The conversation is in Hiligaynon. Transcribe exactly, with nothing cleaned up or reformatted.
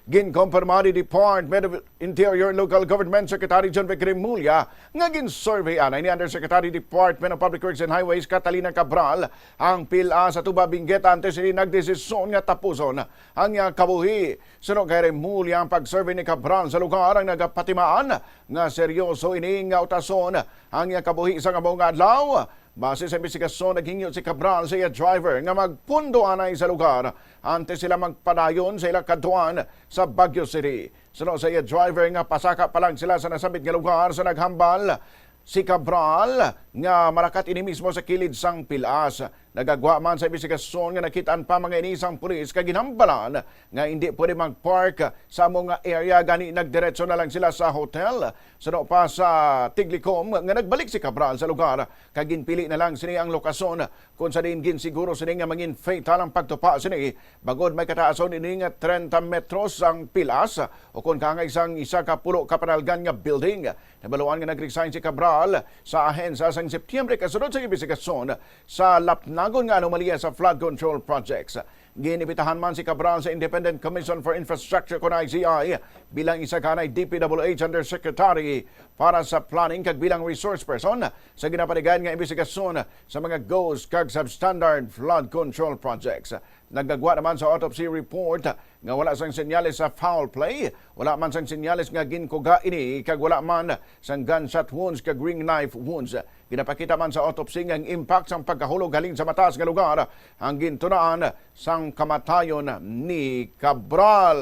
Ginkumpirma ni Department of Interior Local Government Secretary John Vic Remulla nga gin-survey anay ni Undersecretary Department of Public Works and Highways Catalina Cabral ang pil-a sa Tuba, Benguet antes ini nagdesisyon nga tapuson ang iyang kabuhi. Suno kay Remulla, ang pag-survey ni Cabral sa lugar ang nagapatimaan nga seryoso ini nga utason ang iyang kabuhi sa amo nga adlaw. Base sa imbestigasyon, naghingyo si Cabral sa iya driver nga magpundo anay sa lugar antes sila magpadayon sa ila kadtuan sa Baguio City. Suno sa iya driver nga pasaka pa lang sila sa nasambit nga lugar sa naghambal si Cabral nga marakat ini mismo sa kilid sang pilas. Nagagwa man sa imbestigasyon nga nakit-an pa mga ini sang pulis kag ginhambalan nga hindi pwede mag-park sa amo nga area, gani nagdiretso na lang sila sa hotel. Suno pa sa tiglikom nga nagbalik si Cabral sa lugar kag ginpili na lang sini ang lokasyon kung sa diin ginsiguro sini nga mangin fatal ang pagtupa sini, bangod may kataason ini nga trenta metros ang pilas, o kon kaangay sang isa ka pulo ka panalgan nga building. Nabaluan nga nag-resign si Cabral sa ahensya sang Setyembre kasunod sa imbestigasyon sa lapnagon nga anomalya sa flood control projects. Ginibitahan man si Cabral sa Independent Commission for Infrastructure, kon I C I, bilang isa ka anay D P W H Undersecretary para sa Planning kag bilang resource person sa ginapatigayon nga imbestigasyon sa mga ghost kag substandard flood control projects. Nagagwa naman sa autopsy report nga wala sang senyales sa foul play, wala man sang senyales nga ginkuga ini, kag wala man sang gunshot wounds kag ring knife wounds. Ginapakita man sa autopsy nga ang impact sang pagkahulog halin sa mataas nga lugar ang gintunaan sang kamatayon ni Cabral.